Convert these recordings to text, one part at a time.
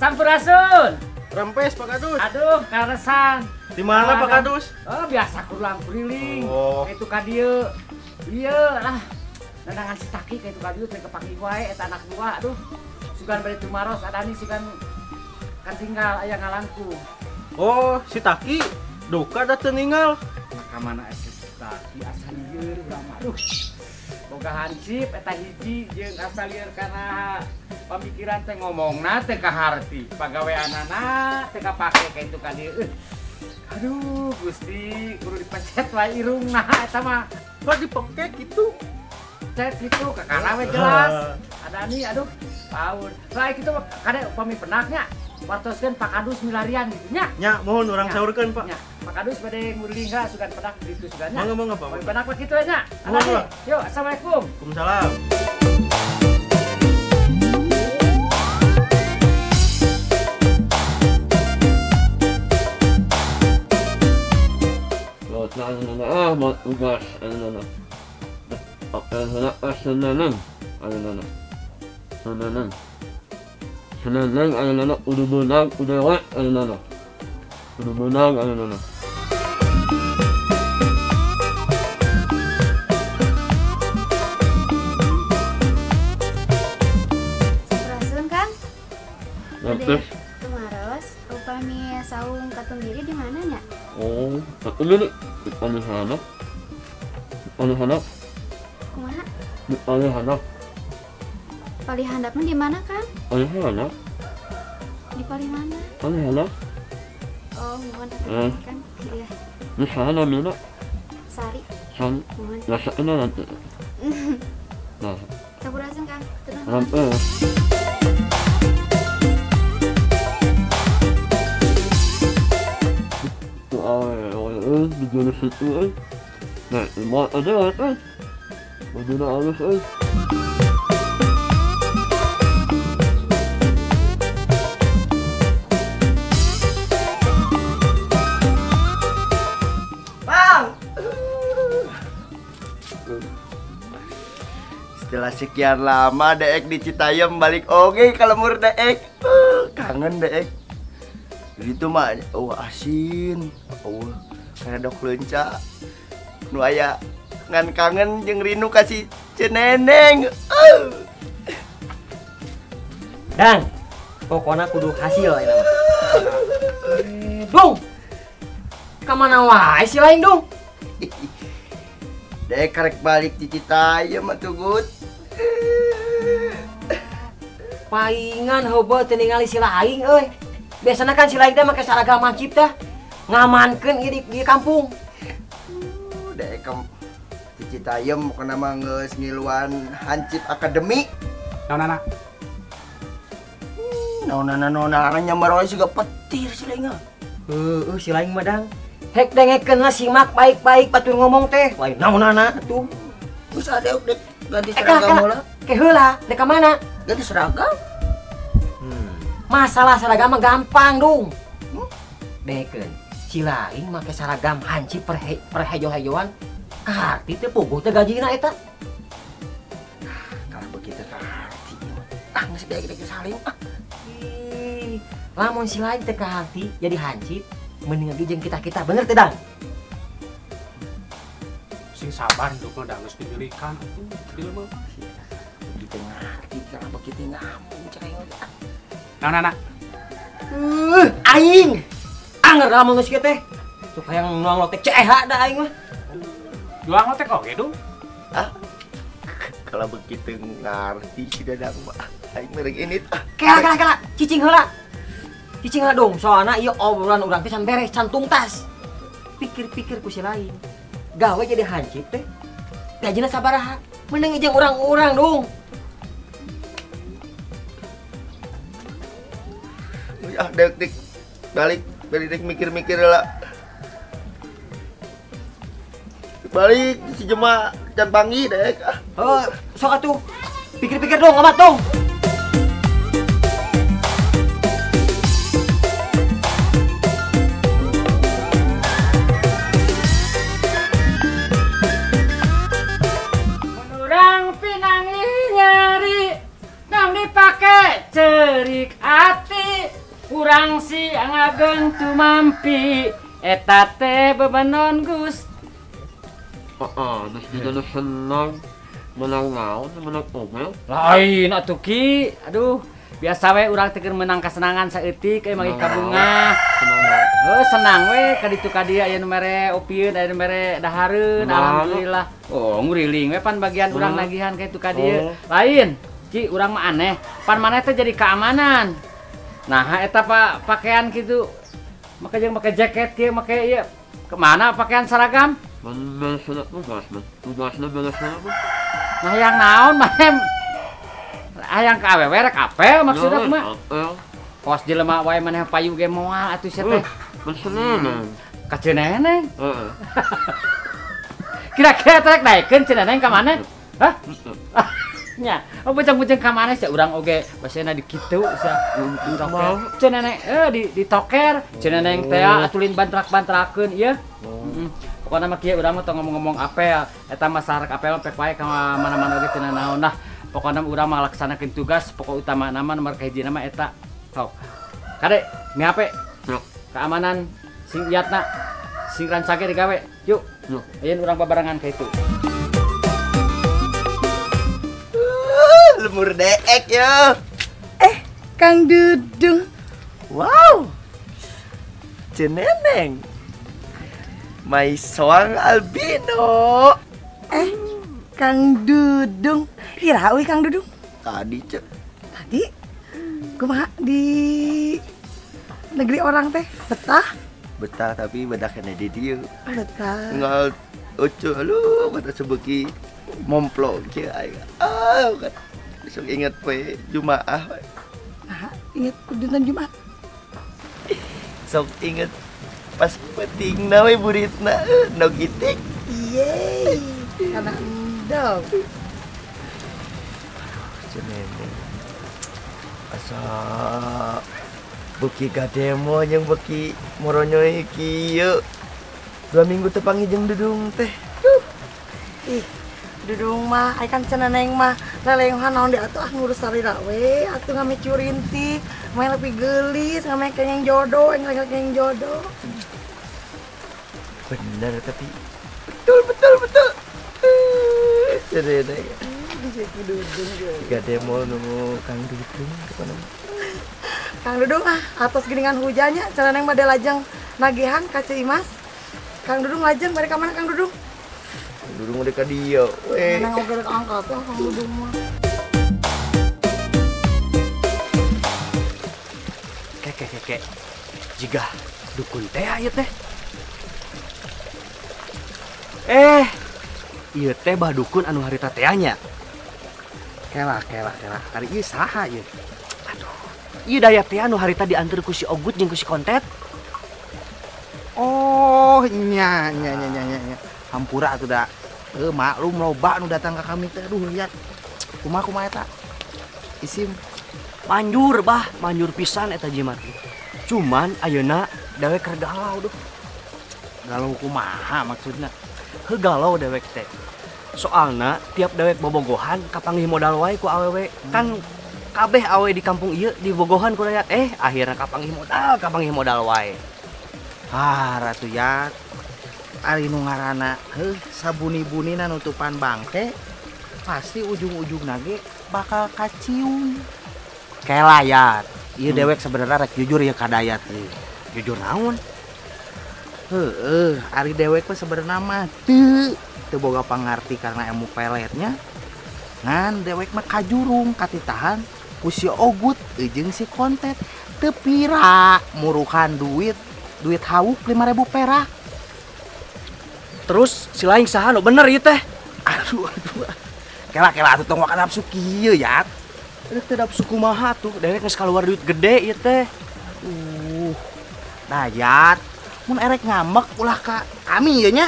Sampurasun. Rempes Pak Kadus. Aduh, kaleresan. Di mana Pak Kadus? Oh, biasa kulang kuriling. Oh. Itu ka dieu. Ieu lah. Nandangan si Taki ka itu ka dieu teh kepanggih wae eta anak dua aduh. Sugan bade tumaros adani sugan kan tinggal aya ngalangkung. Oh, si Taki duka da teu ninggal. Ka mana si Taki asa lieur urang mah aduh. Boga hansip eta hiji jeung asa lieur kana pamikiran teh ngomongna teh kaharti, pagaweanana teh kapake ka itu ka dieu. Aduh, Gusti, kudu dipencet wae irungna eta mah. Kok dipengkek kitu? Cet kitu kakana we jelas. Adani aduh, paur. Lah kitu kade upami penaknya wartoskeun Pak Kadus milarian kitu nya. Nya, mohon urang saurkeun, Pak. Nya, Pak Kadus bade nguriling ka sugan penak ditu sugan nya. Mangga mangga, Pak. Upami penak mah kitu we nya. Adani. Yuk, assalamualaikum. Waalaikumsalam. Sampurasun Kang. Bade tumaros upami saung katunggiri di mana nya? Oh, ini di Palihana. Kumaha? Di Palihana. Palihandapna di mana, Kang? Palihana. Di Palihana. Palihana. Oh, mohon atuh Kang. Iya. Di sana mina. Sari. Sari. Mohon. Rasanya nanti. Nah. Sampurasun, Kang. Tenang. Rampes. Nah, mau ada apa? Bagaimana halus eh? Bang! Setelah sekian lama Deek di Citayam balik oke kalau mur Deek. Kangen Deek. Itu mah oh asin. Oh, karena dok leunca. Nu aya ngan kangen jeung rindu kasih ceneneng. Dang, pokoknya kudu hasil ya mah. Dung, kamana wae si lain dung? Dek karek balik di Citayam atuh gut. Paingan heubeul teu ningali si lain euy. Biasana kan si lain teh make seragam hansip teh ngamankeun ieu di kampung. Dek di Citayam pokona mah geus ngiluan hansip akademi. Naonana? Naonana naonana nyamar wae siga petir si lain. Heueuh si lain mah dang. Hek dengekeun lah simak baik-baik batur ngomong teh. Lain naonana atuh. Geus ade dek ganti seragam heula. Ke heula, dek ka mana? Ganti seragam. Masalah seragam mah gampang dung. Dengekeun. Si lain make seragam hansip perhejo-hejoan. Kaharti teh puguh teh gajina eta. Kalau begitu kaharti. Ah geus dek-dek salim ah. Ih, lamun si lain teh kaharti jadi hansip mending lagi jeung kita-kita bener teh Dang? Sing sabar hidup mah geus dibelikan atuh jelema. Begitu ngarti kalau begitu ngampung cai ah. Naonana? Aing. Anger lamun geus kieu teh. Sok hayang nuang lotek CEH da aing mah. Juang lotek oge dung. Ah. Kalau begitu ngarti si Dadang mah aing merek ini ah. Kela kela kela, cicing heula. Cicing heula dong, soalna ieu obrolan urang teh can beres, can tungtas. Pikir-pikir ku si lain. Gawe jadi hansip teh. Gajina sabaraha? Mending jeung urang-urang dong. Ah, dek dek balik balik dek mikir-mikir lah. Balik si Jema can panggih dek. Oh, sok atuh. Pikir-pikir dong, amat dong. Urang pinangi nyeri, nang dipake cerik hati. Urang si angageng tumampi eta teh bebenon Gusti. Heeh, geus jadi senang. Menang naon, menang oge. Lain atuh Ki. Aduh, biasa we urang teh keur menang kasenangan saeutik euy manggih kabungah. Heuh, senang we ka ditu ka dieu aya nu mere opieun, aya nu mere dahareun, alhamdulillah. Oh, nguriling we pan bagian urang nagihan ka ditu ka dieu. Lain, Ki, urang mah aneh. Pan maneh teh jadi keamanan. Nah, eta pakaian kitu. Make jeung make jaket kieu, make ieu. Kemana pakaian seragam? Tugasna beres mah. Nah, yang naon maneh? Hayang ka awewe rek apel maksudna kumaha? Kos jelema wae maneh payu ge moal atuh sia teh. Beseneneng. Ka Ceneneng? Heeh. Kira-kira rek daekeun Ceneneng ka maneh? Hah? Nya, oh bujang-bujang ka maneh sia urang oge basena di kitu sia. Ditoker. Ceneneng di toker, Ceneneng teh atulin bantrak-bantrakeun ieu. Heeh. Pokona mah kieu urang mah tong ngomong-ngomong apel, eta mah sarek apel pek wae ka mana-mana oge teu naon lah. Pokona urang mah ngalaksanakeun tugas pokok utama nama nomor kahiji nama eta. Sok. Kade, mi HP. Keamanan sing iatna, sing rancage digawe. Yuk. Ayeuna urang babarengan ka itu. Lemur deek ya. Kang Dudung. Wow. Ceneneng. My soang albino. Kang Dudung. Ira euy Kang Dudung. Tadi, Cek. Tadi kumaha di negeri orang teh betah? Betah tapi betah kena di dieu. Betah. Ngal oco lu kata sebeki momplo kieu aing. Ah, besok inget poe Jumaah. Nah, inget dinten Jumat. Sok inget pas pentingna we buritna endog itik. Yeay, karena endog. Ceneneng. Asa beuki gademo jeung beuki moronyoy kieu. 2 minggu teu panggih jeung Dudung teh. Duh. Ih, Dudung mah ai kan Ceneneng mah lelenghan naon di atuh ah ngurus sarira we, atuh ngame curintik, main lebih geulis, ngame kengeng jodoh, enggal kengeng jodoh. Bener tapi betul. Ceneneng. Gademo nu Kang Dudung kemana? Kang Dudung ah, atas geningan hujannya, Ceneneng mah lajeng nagihan ka Ceu Imas. Kang Dudung lajeng bari ka mana Kang Dudung? Kang Dudung udah ka dieu we. Ceneneng oge rek angkat lah Kang Dudung mah. Keke. Jiga dukun teh ieu teh. Ieu teh bah dukun anu harita teh nya. Kela. Ari ieu saha ieu? Aduh. Ieu daya teh anu harita dianteur ku si Ogut jeung ku si Kontet. Oh, nya. Hampura atuh da. Maklum loba nu datang ka kami teh. Aduh, lihat. Kumaha eta? Isim manjur bah, manjur pisan eta jimat. Cuman ayeuna dewek keur galau duh. Galau kumaha maksudna? Heuh galau dewek teh. Soalna tiap dewek bobogohan kapanggih modal wae ku awewe. Kan kabeh awe di kampung ieu dibogohan ku dayat. Akhirna kapanggih modal wae. Ah, ratu yat. Ari nu ngaranna heuh sabuni-bunina nutupan bangke pasti ujung-ujungna ge bakal kacium. Kela yat. Ieu dewek sebenarnya rek jujur ya ka Dayat ieu. Jujur naon? Heueuh, ari dewek mah sebenarnya mah teu boga pangarti karena emu peletnya. Ngan dewek mah kajurung katitahan ku si Ogut jeung si Kontet. Teu pira murukan duit hawuk 5.000 perak. Terus si lain saha nu bener ieu teh? Aduh. Kela atuh tong waka nafsu kieu yat. Rek teu nafsu kumaha tuh, dewek geus kaluar duit gede ieu teh. Dayat, mun erek ngambek ulah ka kami ieu nya.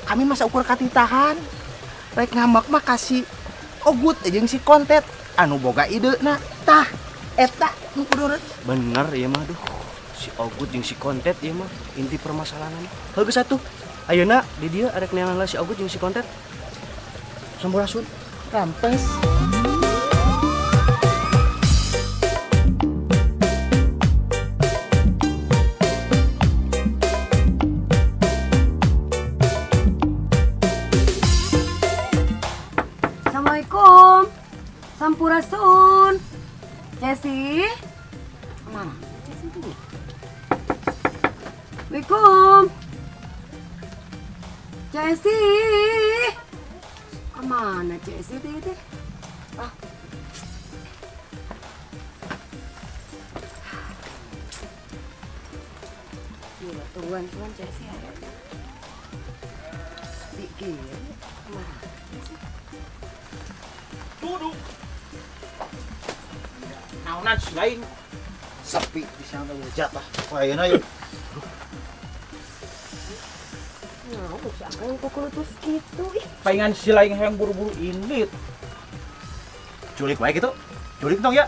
Kami masa ukur katitahan. Rek ngambek mah kasih Ogut jeung si Kontet anu boga ideuna. Tah, eta nu kudu. Bener ieu mah duh. Si Ogut jeung si Kontet ieu mah inti permasalahan. Heuh geus atuh. Ayeuna di dieu arek neangan si Ogut jeung si Kontet. Sampurasun. Rampes. Assalamualaikum. Sampurasun. Cesi. Kemana? Cesi tuh. Assalamualaikum. Cesi. Kemana Cesi teh? Ah. Gila, tungguan Cesi ada. Sepi gila. Kemana? Cesi. Duduk. Naonan si lain. Sepi di sana jatah. Wah, ayeuna yeuh. Nah, si akang kukulutus gitu ih. Palingan si lain hayang buru-buru indit. Culik wae gitu. Culik tong ya.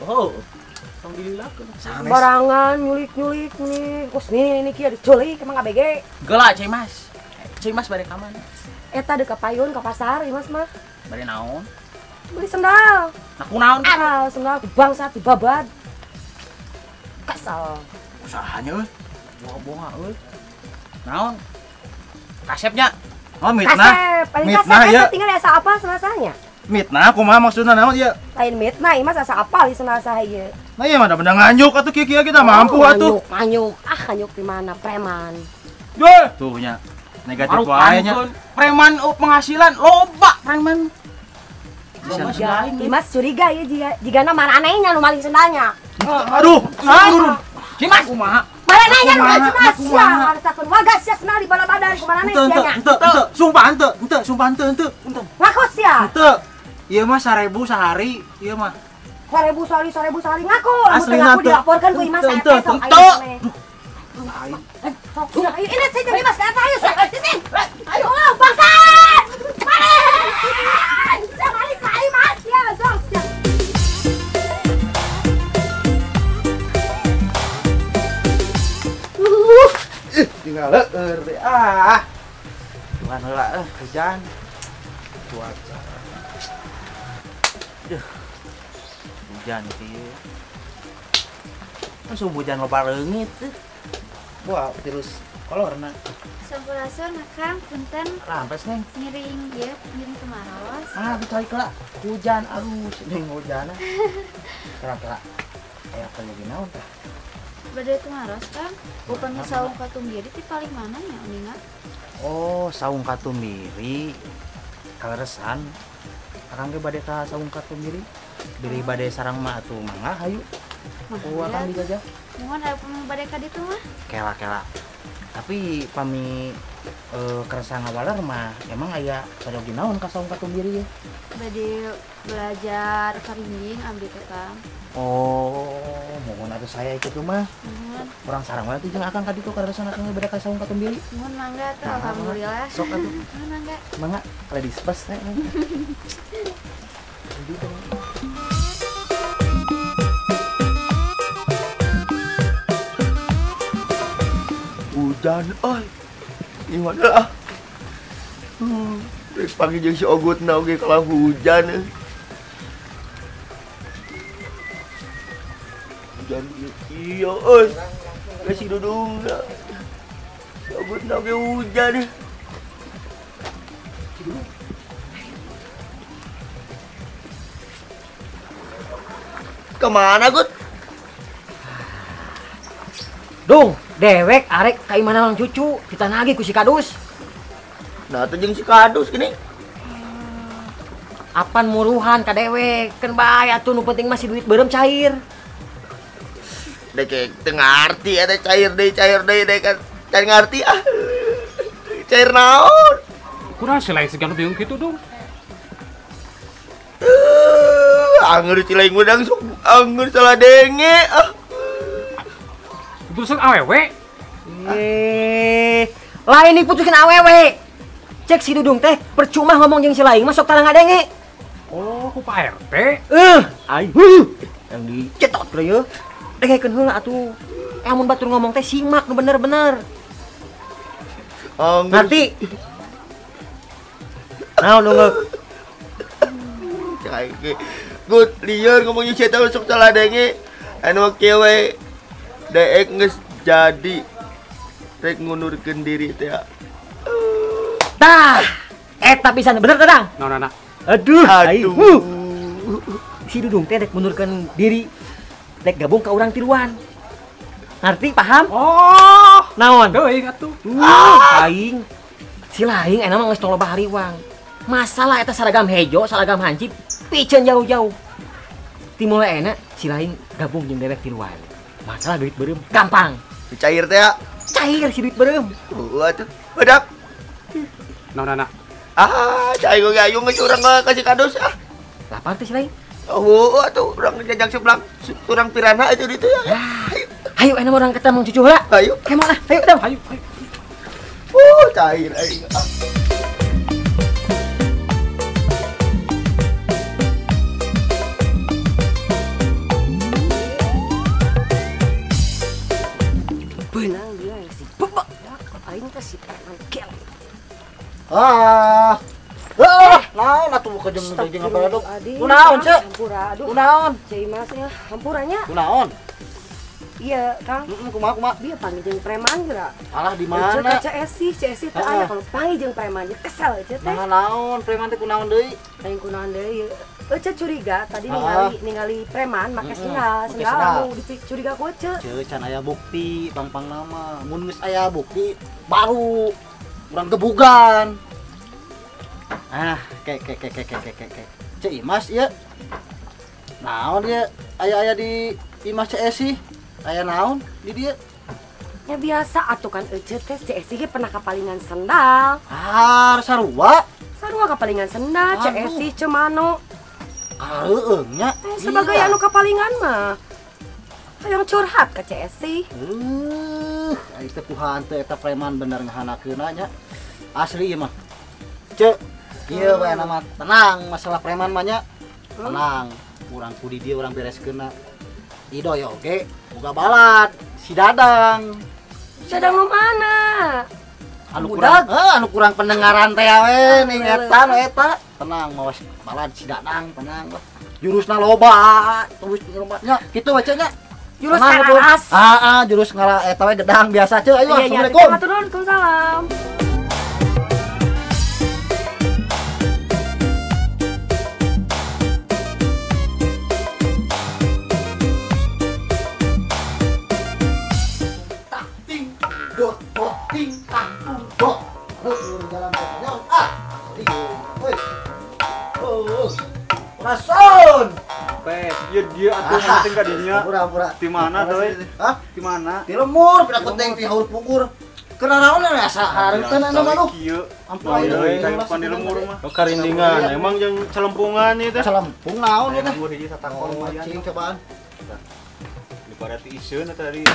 Oh. Tong dililakeun. Barangan nyulik-nyulik nih. Kos nih ini kieu diculik emang ABG. Geula Cai Mas. Cai Mas bade ka mana? Eta deuk ka payun ka pasar Imas mah. Bade naon? Beli sendal. Nah, kunaon? Ah, sendal bangsa dibabad. Kesal. Usahanya euy. Bohong-bohong euy. Naon? Kasepnya. Oh, mitnah. Kasep, mitnah ya. Tinggal asa apa senasanya? Mitnah kumaha maksudna naon ieu? Lain mitnah, ieu mah asa apal senasah ieu. Nah ieu mah da benda nganyuk atuh kieu-kieu kita mampu atuh. Nganyuk, ah nganyuk di mana preman. Duh, tuh nya. Negatif wae nya. Preman penghasilan loba preman. Imas curiga ya jigana maranehnya nu maling sendalnya. Aduh, aduh. Cimas kumaha? Maranehnya nu maling sendal sia, ngarasakeun wagas sia sendal di bala-badan kumaraneh sia nya. Henteu, henteu, sumpah henteu, henteu, sumpah henteu, henteu. Ngaku sia. Henteu. Ieu mah 1000 sehari, ieu mah. 1000 sehari, 1000 sehari ngaku. Lamun teu ngaku dilaporkeun ku Imas henteu, henteu. Sok, ayo ini saya jadi Imas ka ayo sok. Ayo bangsat. Maling. Sia maling ka Imas sia, sok sia. Tinggal leueur deh ah. Tuhan heula hujan. Cuaca. Duh. Hujan kieu. Langsung hujan loba leungit teh. Wah, terus kolorna. Sampurasun Akang, punten. Rampes neng. Ngiring ieu, ngiring tumaros. Ah, dicari kelak. Hujan alus ning hujanna. Kela-kela. Aya perlu naon tah? Bade tumaros Kang, upami saung Katumbiri ti paling mana nya uninga? Oh, saung Katumbiri. Kaleresan. Akang ge bade ka saung Katumbiri. Bilih bade sarang mah atuh mangga hayu. Ku akang dijajah. Mohon aya upami bade ka ditu mah. Kela-kela. Tapi pami kersa ngawaler mah emang aya sadogi naon ka saung Katumbiri ye? Bade belajar karinjing abdi teh Kang. Oh, mohon atuh saya ikut mah. Mohon. Kurang sarang wae atuh jeung akang ka ditu kaleresan akang bade ka saung Katumbiri. Mohon mangga atuh alhamdulillah. Sok atuh. Mohon mangga. Mangga, ladies first teh. Hujan euy. Gimana ah? Rek panggil jeung si Ogutna oge kalah hujan euy. Hujan ieu euy. Ka si Dudung. Si Ogutna oge hujan. Kemana, Gut? Dung, dewek arek ka imana Mang Cucu, kita nagih ku si Kadus. Nah, teh jeung si Kadus gini. Apan muruhan ka dewek, keun bae atuh nu penting mah si duit beureum cair. Dek teu ngarti eta cair deui dek kan. Cair ngarti ah. Cair naon? Kurang si lain segan bingung kitu, Dung. Angeur si lain ngudang sok angeur salah denge ah. Putusin awewe. Lain diputusin awewe. Cek si Dudung teh percuma ngomong jeung si lain mah sok tara ngadenge. Oh, ku Pak RT. Aing yang dicetot teh yeuh. Dengekeun heula atuh. Amun batur ngomong teh simak nu bener-bener. Ngerti? Naon nu ngeuk? Cai ge. Gut lieur ngomong jeung si eta sok salah denge. Anu kieu we. Deek geus jadi rek ngundurkeun diri teh. Tah, eta pisan bener teh, Dang? Naon, Nana? Aduh, aduh. Si Dudung teh rek mundurkan diri, rek gabung ke urang tiluan. Ngerti paham? Oh, naon? Teuing atuh. Aing. Si laing enak mah geus tong loba hariwang. Masalah eta seragam hejo, seragam hansip, piceun jauh-jauh. Timulai enak si laing gabung jeung dewek tiluan. Masalah duit beureum gampang. Cair teh ya? Cair si duit beureum. Heueuh atuh. Badak. Naon anak? Ah, cair ge ayo geus urang kasih kado ah. Lapar teh si laing. Oh, atuh urang jajang sebelah urang piranha atuh ditu ya. Ayo, ayo enak urang ketemu cucu heula. Ayo. Kemon ah, ayo dong. Ayo, ayo. Cair aing. Benang dia yang si bebek aing teh si preman gel. Ah. Ah, naon atuh ka jeung jeung ngabaladog. Kunaon, Ceu? Kunaon? Ceu Imas ya, hampuranya. Kunaon? Iya, Kang. Kumaha kumaha? Dia panggil jeung preman geura. Alah di mana? Ceu Esi, Ceu Esi teh aya kalau panggil jeung preman jeung kesel Ceu teh. Nah, naon preman teh kunaon deui? Lain kunaon deui. Ceu curiga tadi ningali preman make sendal, sendal anu dicuriga ku Ceu. Ceu can aya bukti pang-pang nama. Mun geus aya bukti baru urang gebugan. Ah, ke. Ceu Imas ieu. Naon ieu aya-aya di Imas Ceu Esi? Aya naon di dieu? Ya biasa atuh kan Ece teh Ceu Esi ge pernah kapalingan sendal. Ah, sarua. Sarua kapalingan sendal Ceu Esi Ceu Mano. Heueuh nya. Sebagai anu kapalingan mah. Hayang curhat ka Ceu Esi. Aing teh kuhaan teh eta preman bener ngahanakeunna nya. Asli ieu mah. Ceu, ieu bae nama tenang masalah preman mah nya. Tenang, urang ku di dieu urang bereskeunna. Idoy oge boga balad si Dadang. Dadang nu mana? Anu kurang, anu kurang pendengaran teh we ning eta nu eta. Tenang mawas balad si Dadang tenang lah. Jurusna loba, terus loba nya kitu baca nya. Jurus ngararas. Heeh, jurus ngara eta we gedang biasa ceu. Ayo, assalamualaikum. Waalaikumsalam. Rason. Pes, ieu dia atuh penting ka dinya. Pura-pura. Di mana teh? Hah? Di mana? Di lemur, pira kuteng ti haur pugur. Keur naon asa hareuteun anu mah. Ampun euy, pan di lemur mah. Oh, karindingan. Emang jeung celempungan ieu teh. Celempung naon ieu teh? Lemur hiji satakol lumayan. Cing cobaan. Di parati iseun eta tadi.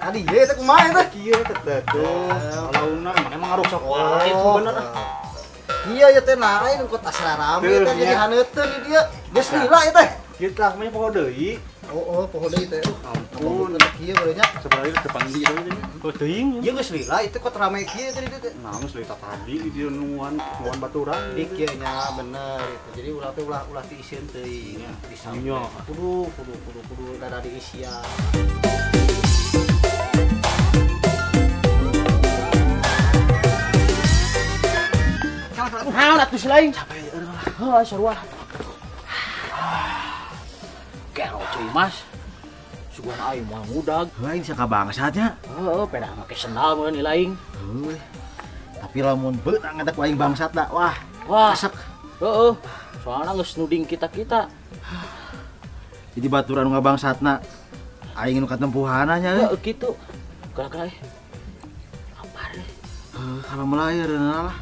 Tadi ieu teh kumaha teh? Kieu teh tuh. Alauna emang ngaruksak wae bener. Iya ya teh lain kok asa rame teh jadi haneuteun di dieu. Geus lila ieu teh. Kieu tah mah poho deui. Oh, poho deui teh. Ampun, kieu bae nya. Sebenarnya depan di ieu teh. Oh teuing. Ieu geus lila itu kok rame kieu teh di dieu teh. Nah, geus lila tadi di dieu nuan baturan. Di kieu nya bener itu. Jadi ulah teh ulah diisieun teuing. Bisa. Kudu rada diisian. Naon atuh si lain? Capek eueuh lah. Heuh, sarua. Gero cuy Mas. Sugan aing moal ngudag. Heuh, aing sia kabangsatnya. Heuh, pedah make sendal meureun lain. Heuh. Tapi lamun beunang eta ku aing bangsat da. Wah, wah. Asek. Heueuh. Soalna geus nuding kita-kita. Jadi baturan nu ngabangsatna aing nu katempuhanna nya. Heuh, kitu. Geura-geura. Lapar. Heuh, kalau melayar lah.